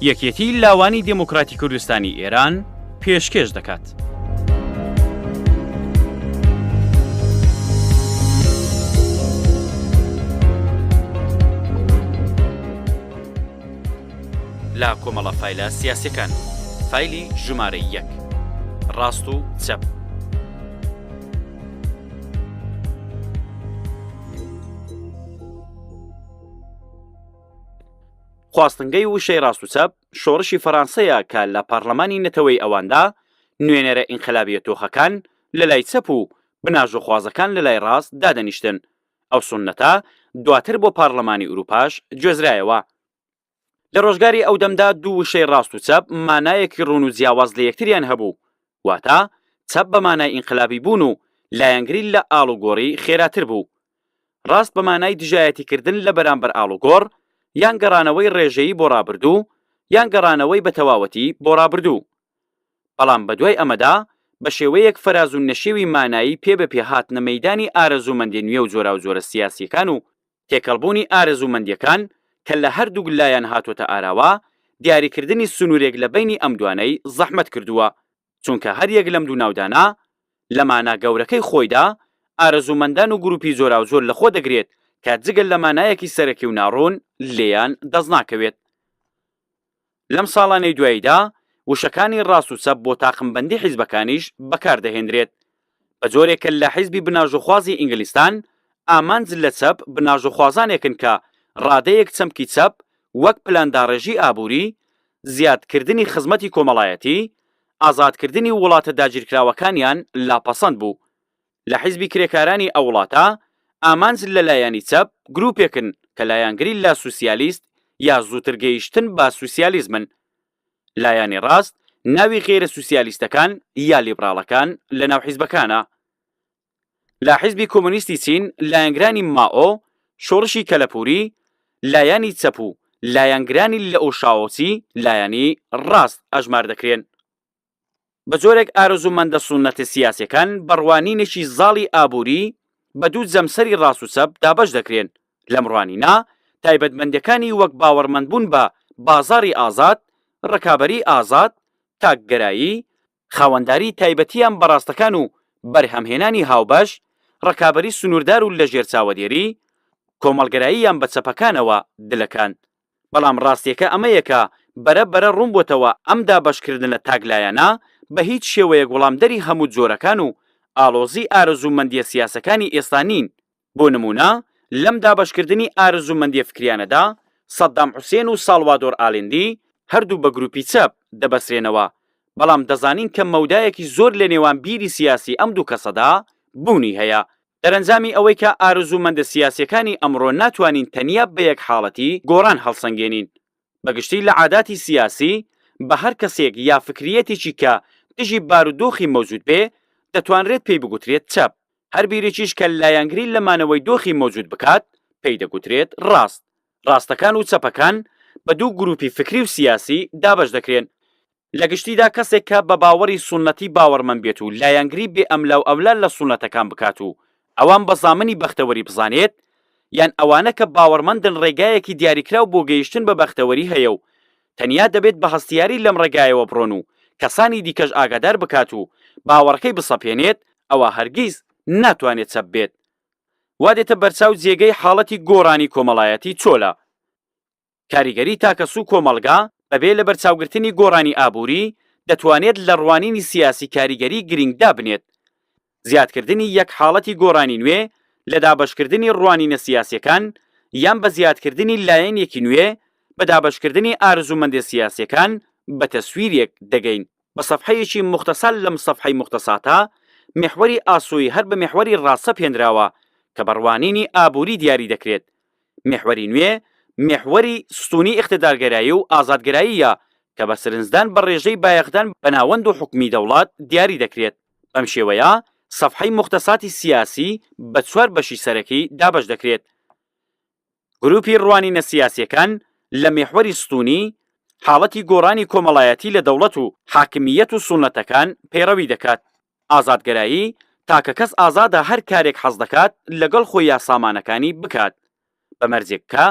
یەکێتی لاوانی دێموکراتی کوردستانی ئێران پێشکێش دەکات. لە کۆمەڵە فایلە سیاسیەکان فایلی ژمارە یەک ڕاست و چەپ. خواستنگەی وشەی ڕاست و چەپ شۆڕشی فەرانسەیە کە لە پارلەمانی نەتەوەی ئەواندا نوێنەرە ئینقلابیە تۆخەکان لە لای چەپ و بناژۆخوازەکان لە لای ڕاست دادەنیشتن. ئەو سوننەتە دواتر بۆ پارلەمانی ئورووپاش گوێزرایەوە. لە ڕۆژگاری ئەو دەمدا دوو وشەی ڕاست و چەپ مانایەکی ڕوون و جیاواز لە یەکتریان هەبوو، واتە چەپ بە مانای ئینقلابی بوون و لایەنگری لە ئاڵوگۆڕی خێراتر بوو. ڕاست بە مانای دژایەتیکردن لە بەرامبەر ئاڵوگۆڕ، یان گەڕانەوەی ڕێژەیی بۆ ڕابردوو، یان گەڕانەوەی بە تەواوەتی بۆ ڕابردوو. بەڵام بە دوای ئەمەدا بە شێوەیەک فەراز و نەشێوی مانایی پێ بە پێ هاتنە مەیدانی ئارەزوومەندیە نوێ و جۆراوجۆرە سیاسییەکان و تێکەڵبوونی ئارەزوومەندیەکان کە لە هەردووک لایان هاتۆتە ئاراوە، دیاریکردنی سنوورێک لە بەینی ئەم دوانەی زەحمەت کردووە، چونکە هەر یەک لەم دوو ناودانە لە مانا گەورەکەی خۆیدا ئارەزوومەندان و گرووپی جۆراوجۆر لە خۆ دەگرێت کە جگە لە مانایەکی سەرەکی و ناڕوون لێیان دەستناکەوێت. لەم ساڵانەی دواییدا وشەکانی ڕاست و چەپ بۆ تاقمبەندی حیزبەکانیش بەکار دەهێنرێت، بە جۆرێک کە لە حیزبی بناژۆخوازی ئینگلیستان ئامانج لە چەپ بناژۆخوازانێکن کە ڕادەیەک چەمکی چەپ وەک پلانداڕێژی ئابووری، زیادکردنی خزمەتی کۆمەڵایەتی، ئازادکردنی وڵاتە داگیرکراوەکانیان لا پەسەند بوو. لە حیزبی کرێکارانی ئەو وڵاتە، ئامانج لە لایەنی چەپ گرووپێکن کە لایەنگری لە سوسیالیست یا زووتر گەیشتن بە سوسیالیزمن. لایەنی ڕاست ناوی غەیرە سوسیالیستەکان یا لیبراڵەکان لە ناو حیزبەکانە. لە حیزبی کۆمۆنیستی چین لایەنگرانی مائۆ، شۆڕشی کەلەپووری، لایەنی چەپ و لایەنگرانی لئو شاوۆچی لایەنی ڕاست ئەژمار دەکرێن. بە جۆرێک ئارەزوومەندە سوننەتە سیاسیەکان بە ڕوانینێکی زاڵی ئابووری بە دوو جەمسەری ڕاست و چەپ دابەش دەکرێن، لەم ڕوانینە تایبەتمەندیەکانی وەک باوەڕمەندبوون بە بازاڕی ئازاد، ڕکابەریی ئازاد، تاکگەرایی، خاوەنداری تایبەتیان بە ڕاستەکان و بەرهەمهێنانی هاوبەش، ڕکابەری سنووردار و لەژێر چاوەدێری، کۆمەڵگەراییان بە چەپەکانەوە دلەکاند. بەڵام ڕاستیەکە ئەمەیە کە بەرە بەرە ڕوون بۆتەوە ئەم دابەشکردنە تاکلایەنە بە هیچ شێوەیەک وڵامدەری هەموو جۆرەکان و ئاڵۆزی ئارەزوومەندیە سیاسەکانی ئێستا نین. بۆ نموونە لەم دابەشکردنی ئارەزوومەندیە فکریانەدا سەدام حوسێن و ساڵوادۆر ئالێندی هەردوو بە گروپی چەپ دەبەسرێنەوە، بەڵام دەزانین کە مەودایەکی زۆر لە نێوان بیری سیاسی ئەم دوو کەسەدا بوونی هەیە. دەرەنجامی ئەوەی کە ئارەزوومەندە سیاسییەکانی ئەمڕۆ ناتوانین تەنیا بە یەک حاڵەتی گۆڕان هەڵسەنگێنین. بە گشتی لە عاداتی سیاسی بە هەر کەسێک یا فکرییەتێکی کە دژی بارودۆخی مەوجود بێ دەتوانرێت پێی بگوترێت چەپ. هەر بیرێکیش کە لایەنگری لە مانەوەی دۆخی مەوجود بکات پێی دەگوترێت ڕاست. ڕاستەکان و چەپەکان بە دوو گرووپی فکری و سیاسی دابەش دەکرێن. لە گشتیدا کەسێک کە بە باوەڕی سوننەتی باوەڕمەند بێت و لایەنگری بێ ئەملاوئەولا لە سوننەتەکان بکات و ئەوان بە زامنی بەختەوەری بزانێت، یان ئەوانە کە باوەڕمەندن ڕێگایەکی دیاریکراو بۆ گەیشتن بە بەختەوەری هەیە و تەنیا دەبێت بە هەستیاری لەم ڕێگایەوە بڕۆن و کەسانی دیکەش ئاگادار بکات و باوەڕەکەی بسەپێنێت، ئەوا هەرگیز ناتوانێت چەپ بێت. وا دێتە بەرچاو جێگەی حاڵەتی گۆڕانی کۆمەڵایەتی چۆلە. کاریگەری تاکەس و کۆمەڵگا بەبێ لەبەرچاوگرتنی گۆڕانی ئابووری، دەتوانێت لە ڕوانینی سیاسی کاریگەری گرینگ دابنێت. زیادکردنی یەک حاڵەتی گۆڕانی نوێ لە دابەشکردنی ڕوانینە سیاسیەکان یان بە زیادکردنی لایەنێکی نوێ بە دابەشکردنی ئارەزوومەندە سیاسیەکان بە تەسویرێک دەگەین. بە سەفحەیەکی موختەسەر لەم سەفحەی موختەساتە، میحوەری ئاسۆیی هەر بە میحوەری ڕاست سەپێنراوە کە بە ڕوانینی ئابووری دیاری دەکرێت. میحوەری نوێ، میحوەری ستوونی ئیقتدارگەرایی و ئازادگەراییە کە بە سرنجدان بە ڕێژەی بایەخدان بە ناوەند و حوکمی دەوڵەت دیاری دەکرێت. بەم شێوەیە سەفحەی موختەساتی سیاسی بە چوار بەشی سەرەکی دابەش دەکرێت. گروپی ڕوانینە سیاسیەکان لە میحوەری ستوونی، حاڵەتی گۆڕانی کۆمەڵایەتی لە دەوڵەت و حاکمییەت و سوننەتەکان پەیڕەوی دەکات. ئازادگەرایی، تاکەکەس ئازادە هەر کارێک حەز دەکات لەگەڵ خۆی یا سامانەکانی بکات، بە مەرجێک کە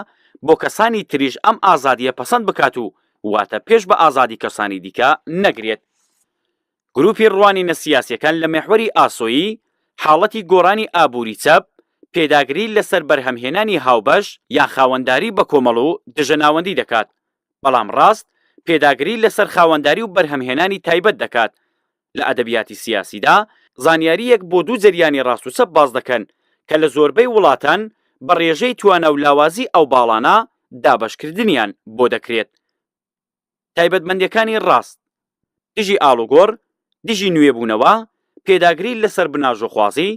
بۆ کەسانی تریش ئەم ئازادییە پەسەند بکات و. واتە پێش بە ئازادی کەسانی دیکە نەگرێت. گروپی ڕوانینە سیاسیەکان لە مێحوەری ئاسۆیی حاڵەتی گۆڕانی ئابووری چەپ، پێداگری لەسەر بەرهەمهێنانی هاوبەش یان خاوەنداری بەکۆمەڵ و دژە ناوەندی دەکات، بەڵام ڕاست پێداگری لەسەر خاوەنداری و بەرهەمهێنانی تایبەت دەکات. لە ئەدەبیاتی سیاسیدا زانیارییەک بۆ دوو جەریانی ڕاست و چەپ باس دەکەن کە لە زۆربەی وڵاتان بە ڕێژەی توانا و لاوازی ئەو باڵانە دابەشکردنیان بۆ دەکرێت. تایبەتمەندیەکانی ڕاست، دژی ئاڵوگۆڕ، دژی نوێبوونەوە، پێداگری لەسەر بناژۆخوازی،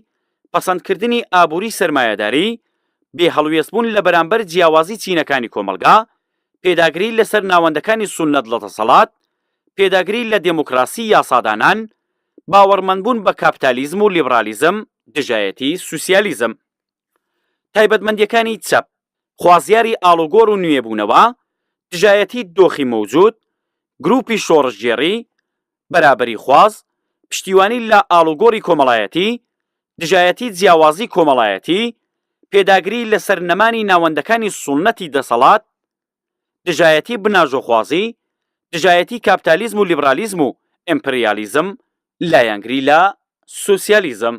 پەسەندکردنی ئابووری سەرمایەداری، بێ هەڵوێستبوون لە بەرامبەر جیاوازی چینەکانی کۆمەڵگا، پێداگری لەسەر ناوەندەکانی سوننەت لە دەسەڵات، پێداگری لە دێموکراسی یاسادانان، باوەڕمەندبوون بە کاپتالیزم و لیبرالیزم، دژایەتی سوسیالیزم. تایبەتمەندیەکانی چەپ، خوازیاری ئاڵوگۆڕ و نوێبوونەوە، دژایەتی دۆخی مەوجود، گروپی شۆڕشگێڕی، بەرابەریخواز، پشتیوانی لە ئاڵوگۆڕی کۆمەڵایەتی، دژایەتی جیاوازی کۆمەڵایەتی، پێداگری لەسەر نەمانی ناوەندەکانی سوننەتی دەسەڵات، دژایەتی بناژۆخوازی، دژایەتی کاپتالیزم و لیبرالیزم و ئیمپریالیزم، لایەنگری لە سۆسیالیزم.